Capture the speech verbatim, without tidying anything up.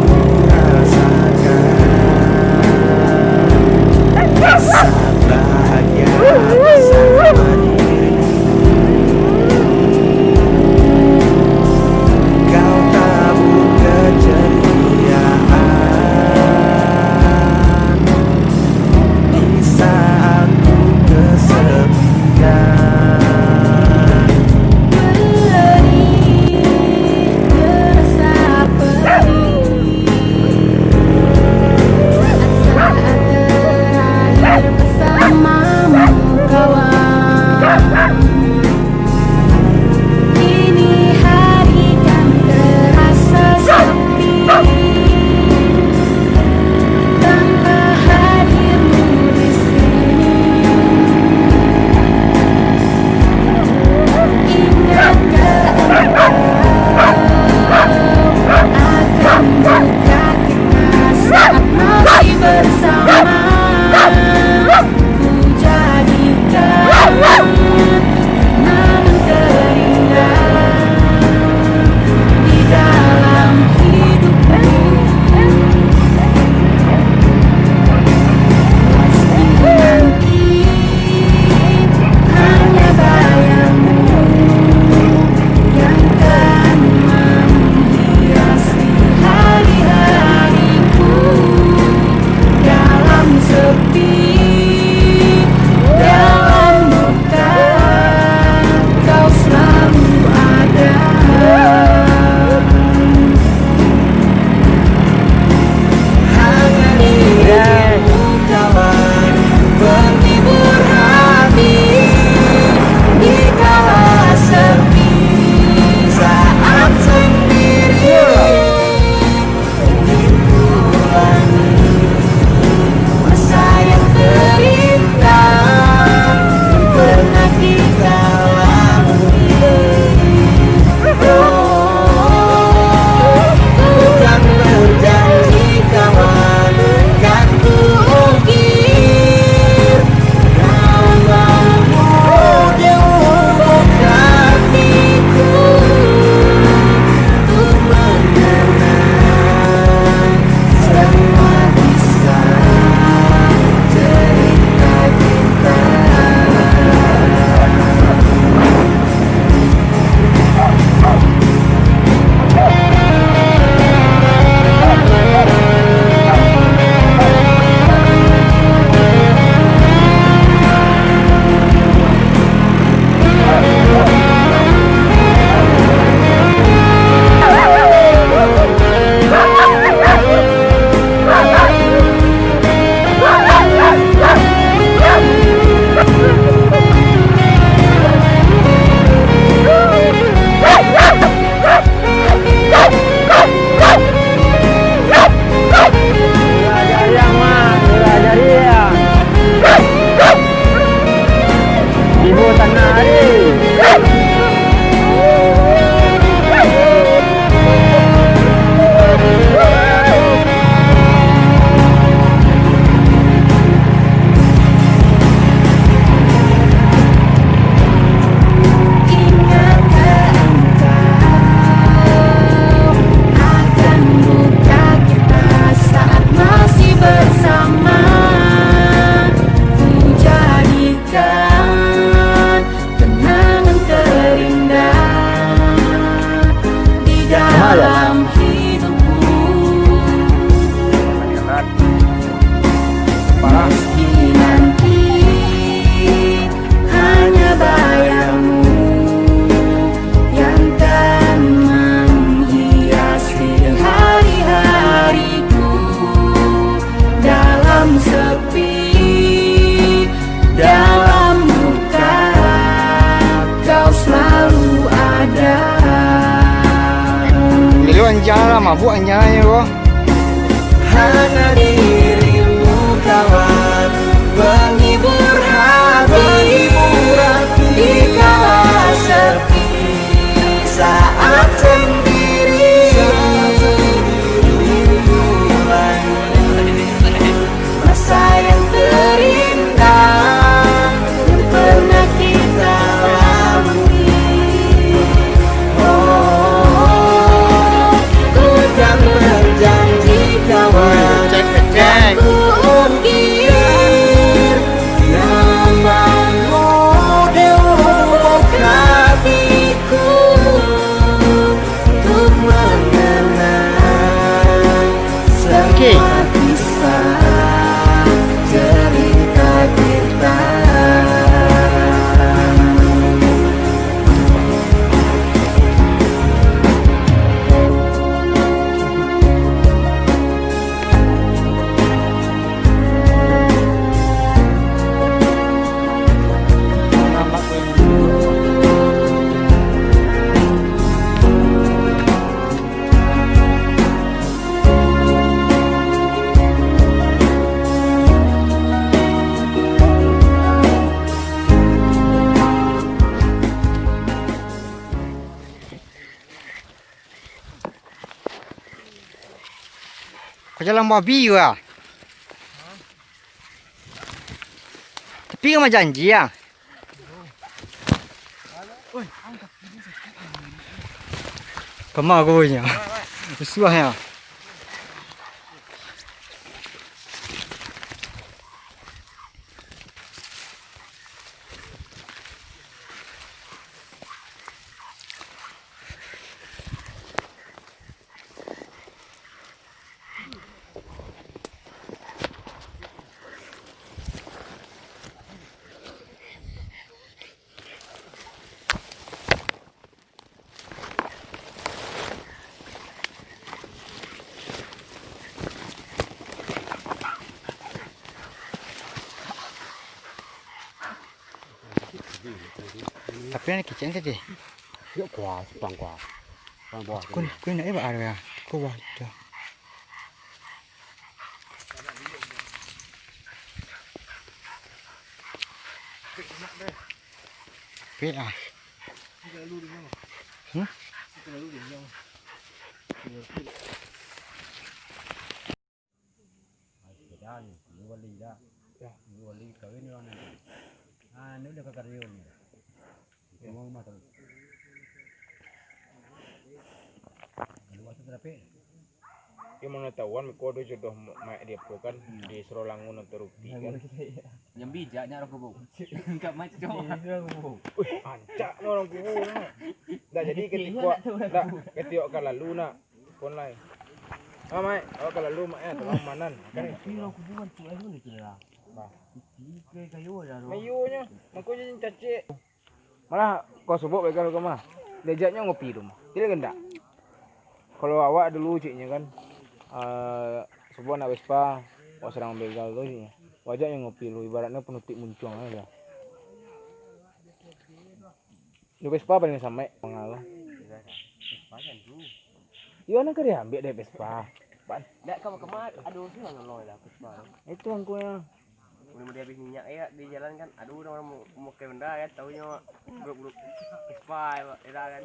Ku rasakan rasa bahagia bersama dirimu. Kau tabur keceriaan di saat ku kesepian. Pedih terasa pedih saat-saat terakhir bersamamu, kawan. Kini hari kan terasa sepi tanpa hadirmu di sini. Ingatkah engkau akan duka kita saat masih bersama? Ku jadikan kenangan terindah di dalam hidupku. Meski nanti hanya bayangmu yang kan menghiasi hari-hariku. Dalam sepi, dalam duka, kau selalu ada. Hanya dirimu, kawan, penghibur hati di kala sepi, saat sendiri. Masa yang terindah pernah kita lalui. Oh, ku kan berjanji, kawan, kan ku ukir gambar di lubuk hatiku. Untuk mengenang semua kisah cerita kita. Ibu tanah hari. Ingatkah engkau akan duka kita saat masih bersama? Ku jadikan kenangan terindah di dalam hidupku. Meski nanti hanya bayangmu yang kan menghiasi hari-hariku. Dalam sepi, dalam duka, kau selalu ada. Dulu anjing lah, mabuk anjing lah, yo. Hanya dirimu, kawan, penghibur hati, penghibur hati di kala sepi, saat sendiri. Saat sendiri. Masa yang terindah yang pernah kita lalui. Oh, ku Kau jalan babi ko ah. Tapi kan bajanji ah. Kama ko nyo. Usuah nyo. Tapi nan kecek tadi. Yo, kuah, simpang kuah. Simpang kuah. Kun, kun nak iba area. Kuah tu. Pik ah. Hmm? Sepeda ni, dulu bali dah. Dulu bali kawin urang ni. Ah, ni udah ka karyo ni. Rumah-rumah taruih. Dulu waktu terape? Iyo, mano tahuan, miko ado jodoh ma-, mak dia ko kan, di Sorolangun atau Rupi kan. Yang bijak nyo urang kubu. Angkak maco. Wih, rancak mah urang kubu, nah. Ndak, jadi katiko, ndak, katiko ka lalu, nak. Pon lai. Ah, Mak, awak ka lalu, Mak, eh, tolong manan. Kan itu. Tapi urang kubu kan tu, eh, tu lah. Bah. Iti ke kayo lah tu. Mayonyo, mangkonyo cacik. Malah kau sobok bagai ko mah. Diajaknyo ngopi tu mah. Tidak gendak. Kalau awak dulu ceknyo kan, eh, sobok nak Vespa, awak sadang begal tu ceknyo. Wajaknyo ngopi dulu, ibaratnyo panutuik muncuang aja. Di Vespa paling samaik pengaruh. Iyo, nan ka diambiak dari Vespa. Ban. Ndak, kama-kama ado surang nolong lah Vespa tu. Itu angkunyo. Udah, udah habis minyak ya di jalan kan. Aduh, orang mau, mau ke benda ya, taunya buruk-buruk. Vespa ya, kan.